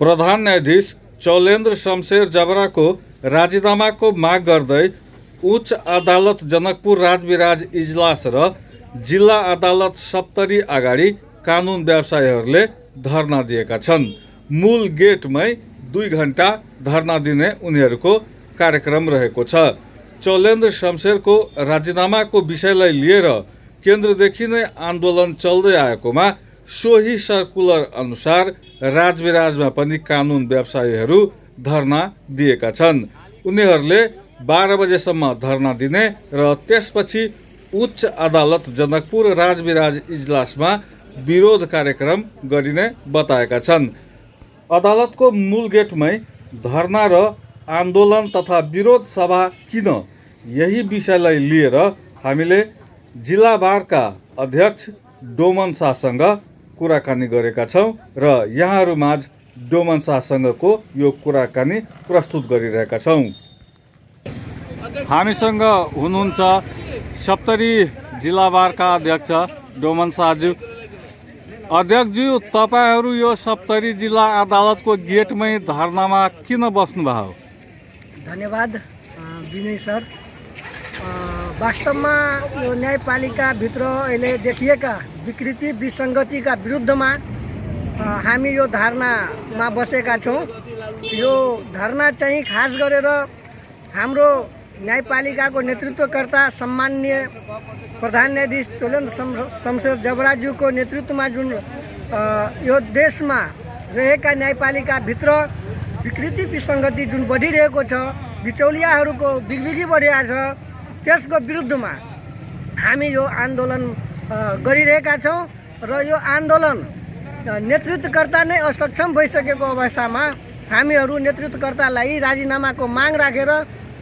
प्रधान न्यायाधीश चौलेन्द्र शमशेर जबराको राजीनामाको माग गर्दै उच्च अदालत जनकपुर राजविराज इजलास र जिल्ला अदालत सप्तरी अगाडि कानुन व्यवसायीहरूले धरना दिएका छन्। मूल गेटमै 2 घण्टा धरना दिने उनीहरूको कार्यक्रम रहेको छ। चौलेन्द्र शमशेरको राजीनामाको विषयलाई लिएर केन्द्रदेखि नै आन्दोलन चल्दै आएकोमा सोही सर्कुलर अनुसार राजविराजमा पनि कानुन व्यवसायीहरू धरना दिएका छन्। उनीहरूले 12 बजेसम्म धरना दिने र त्यसपछि उच्च अदालत जनकपुर राजविराज इजलासमा विरोध कार्यक्रम गरिने बताएका छन्। अदालतको मूल गेटमै धरना र आन्दोलन तथा विरोध सभा किन, यही विषयलाई लिएर हामीले जिल्ला बारका अध्यक्ष डोमन शाहसँग कुराकानी गरेका छौँ र यहाँहरूमाझ डोमन शाहसँगको यो कुराकानी प्रस्तुत गरिरहेका छौँ। हामीसँग हुनुहुन्छ सप्तरी जिल्ला बारका अध्यक्ष डोमन शाहज्यू। अध्यक्षज्यू, तपाईहरू यो सप्तरी जिल्ला अदालतको गेटमै धरनामा किन बस्नुभयो? धन्यवाद विनय सर। वास्तवमा यो न्यायपालिकाभित्र अहिले देखिएका विकृति विसङ्गतिका विरुद्धमा हामी यो धरनामा बसेका छौँ। यो धरना चाहिँ खास गरेर हाम्रो न्यायपालिकाको नेतृत्वकर्ता सम्माननीय प्रधान न्यायाधीश चौलेन्द्र शमशेर जबराज्यूको नेतृत्वमा जुन यो देशमा रहेका न्यायपालिकाभित्र विकृति विसङ्गति जुन बढिरहेको छ, बिचौलियाहरूको बिगबिगी बढिरहेको छ, त्यसको विरुद्धमा हामी यो आन्दोलन गरिरहेका छौँ र यो आन्दोलन नेतृत्वकर्ता नै असक्षम भइसकेको अवस्थामा हामीहरू नेतृत्वकर्तालाई राजीनामाको माग राखेर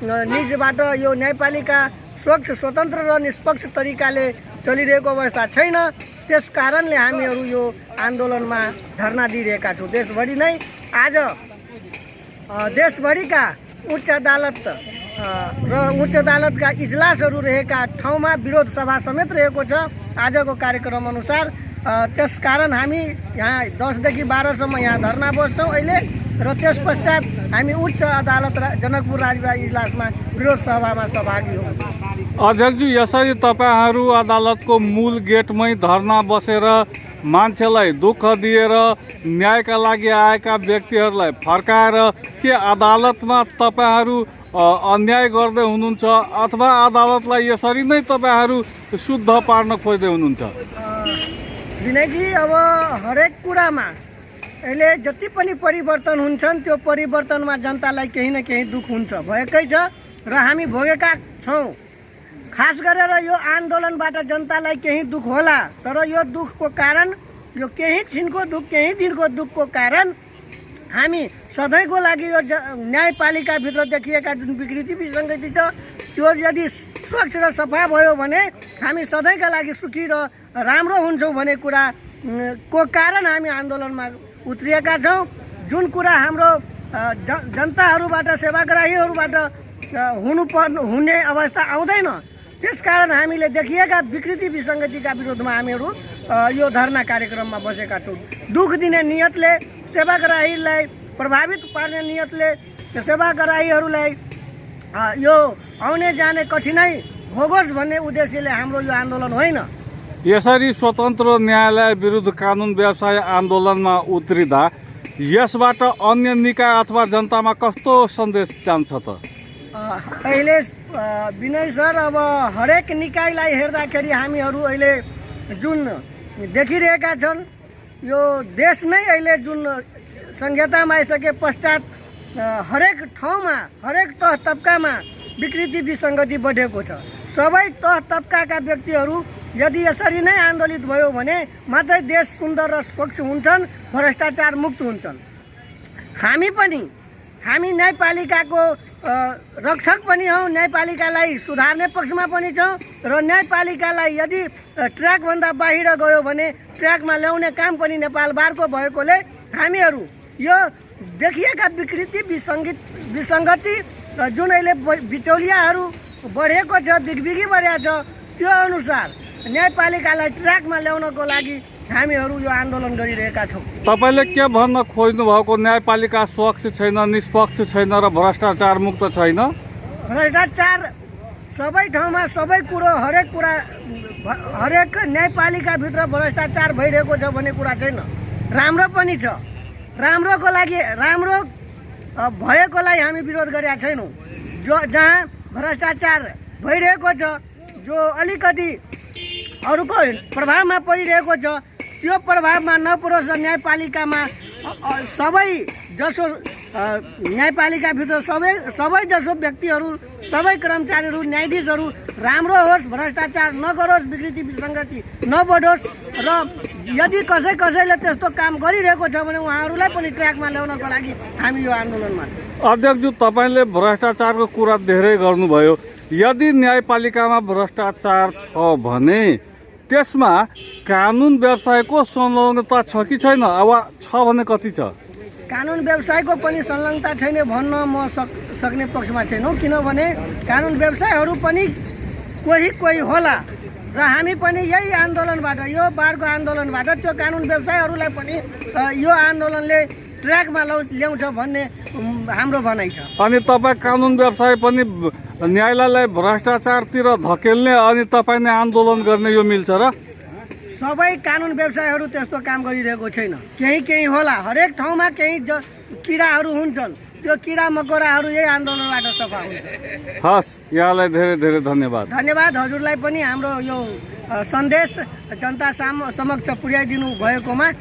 निजबाट यो न्यायपालिका स्वच्छ स्वतन्त्र र निष्पक्ष तरिकाले चलिरहेको अवस्था छैन। त्यस कारणले हामीहरू यो आन्दोलनमा धरना दिइरहेका छौँ। देशभरि नै आज देशभरिका उच्च अदालत र उच्च अदालतका इजलासहरू रहेका ठाउँमा विरोध सभा समेत रहेको छ आजको कार्यक्रम अनुसार। त्यसकारण हामी यहाँ 10 देखि 12 सम्म यहाँ धरना बस्छौँ अहिले र त्यस पश्चात हामी उच्च अदालत जनकपुर राजविराज इजलासमा विरोध सभामा सहभागी हौँ। अध्यक्षज्यू, यसरी तपाईहरू अदालतको मूल गेटमै धरना बसेर मान्छेलाई दुःख दिएर न्यायका लागि आएका व्यक्तिहरूलाई फर्काएर के अदालतमा तपाईहरू अन्याय गर्दै हुनुहुन्छ अथवा अदालतलाई यसरी नै तपाईहरू शुद्ध पार्न खोज्दै हुनुहुन्छ? विनयजी, अब हरेक कुरामा अहिले जति पनि परिवर्तन हुन्छन् त्यो परिवर्तनमा जनतालाई केही न केही दुःख हुन्छ, भएकै छ र हामी भोगेका छौँ। खास गरेर यो आन्दोलनबाट जनतालाई केही दुःख होला, तर यो दुःखको कारण यो केही छिनको दुःख, केही दिनको दुःखको कारण हामी सधैँको लागि यो न्यायपालिकाभित्र देखिएका जुन विकृति विसङ्गति छ त्यो यदि स्वच्छ र सफा भयो भने हामी सधैँका लागि सुखी र राम्रो हुन्छौँ भन्ने कुराको कारण हामी आन्दोलनमा उत्रिएका छौँ। जुन कुरा हाम्रो जनताहरूबाट सेवाग्राहीहरूबाट हुने अवस्था आउँदैन, त्यसकारण हामीले देखिएका विकृति विसङ्गतिका विरुद्धमा हामीहरू यो धरना कार्यक्रममा बसेका छौँ। दुःख दिने नियतले, सेवाग्राहीलाई प्रभावित पार्ने नियतले सेवाग्राहीहरूलाई यो आउने जाने कठिनाइ भोगोस् भन्ने उद्देश्यले हाम्रो यो आन्दोलन होइन। यसरी स्वतन्त्र न्यायालय विरुद्ध कानुन व्यवसाय आन्दोलनमा उत्रिँदा यसबाट अन्य निकाय अथवा जनतामा कस्तो सन्देश जान्छ त? अहिले विनय सर, अब हरेक निकायलाई हेर्दाखेरि हामीहरू अहिले जुन देखिरहेका छन्, यो देश नै अहिले जुन संहितामा आइसके पश्चात हरेक ठाउँमा हरेक तह तब्कामा विकृति विसङ्गति बढेको छ। सबै तह तब्काका व्यक्तिहरू यदि यसरी नै आन्दोलित भयो भने मात्रै देश सुन्दर र स्वच्छ हुन्छन्, भ्रष्टाचार मुक्त हुन्छन्। हामी न्यायपालिकाको रक्षक पनि हौँ, न्यायपालिकालाई सुधार्ने पक्षमा पनि छौँ र न्यायपालिकालाई यदि ट्र्याकभन्दा बाहिर गयो भने ट्र्याकमा ल्याउने काम पनि नेपाल बारको भएकोले हामीहरू यो देखिएका विकृति विसङ्गति जुन अहिले बिचौलियाहरू बढेको छ, बिगबिगी बढेको छ, त्यो अनुसार न्यायपालिकालाई ट्र्याकमा ल्याउनको लागि हामीहरू यो आन्दोलन गरिरहेका छौँ। तपाईँले के भन्न खोज्नु भएको न्यायपालिका स्वच्छ छैन, निष्पक्ष छैन र भ्रष्टाचार मुक्त छैन? भ्रष्टाचार सबै ठाउँमा सबै कुरो हरेक न्यायपालिकाभित्र भ्रष्टाचार भइरहेको छ भन्ने कुरा छैन। राम्रो पनि छ। राम्रोको लागि राम्रो भएकोलाई हामी विरोध गरेका छैनौँ। जहाँ भ्रष्टाचार भइरहेको छ, जो अलिकति अरूको प्रभावमा परिरहेको छ, त्यो प्रभावमा नपरोस् र न्यायपालिकामा सबै जसो न्यायपालिकाभित्र सबै जसो व्यक्तिहरू, सबै कर्मचारीहरू, न्यायाधीशहरू राम्रो होस्, भ्रष्टाचार नगरोस्, विकृति विसङ्गति नबढोस् र यदि कसैले त्यस्तो काम गरिरहेको छ भने उहाँहरूलाई पनि ट्र्याकमा ल्याउनको लागि हामी यो आन्दोलनमा छौँ। अध्यक्षज्यू, तपाईँले भ्रष्टाचारको कुरा धेरै गर्नुभयो। यदि न्यायपालिकामा भ्रष्टाचार छ भने त्यसमा कानुन व्यवसायको संलग्नता छ कि छैन? अब छ भने कति छ? कानुन व्यवसायको पनि संलग्नता छैन भन्न म सक्ने पक्षमा छैनौँ, किनभने कानुन व्यवसायहरू पनि कोही होला र हामी पनि यही आन्दोलनबाट, यो बारको आन्दोलनबाट त्यो कानुन व्यवसायहरूलाई पनि यो आन्दोलनले ट्र्याकमा ल्याउँछ भन्ने हाम्रो भनाइ छ। अनि तपाईँ कानुन व्यवसाय पनि न्यायालयलाई भ्रष्टाचारतिर धकेल्ने अनि तपाईँ नै आन्दोलन गर्ने यो मिल्छ र? सबै कानुन व्यवसायहरू त्यस्तो काम गरिरहेको छैन। केही होला, हरेक ठाउँमा केही किराहरू हुन्छन्, त्यो किरा मकोराहरू यही आन्दोलनबाट सफा हुन्छ। हस्, यहाँलाई धेरै धेरै धन्यवाद। धन्यवाद हजुरलाई पनि हाम्रो यो सन्देश जनता समक्ष पुर्याइदिनु भएकोमा।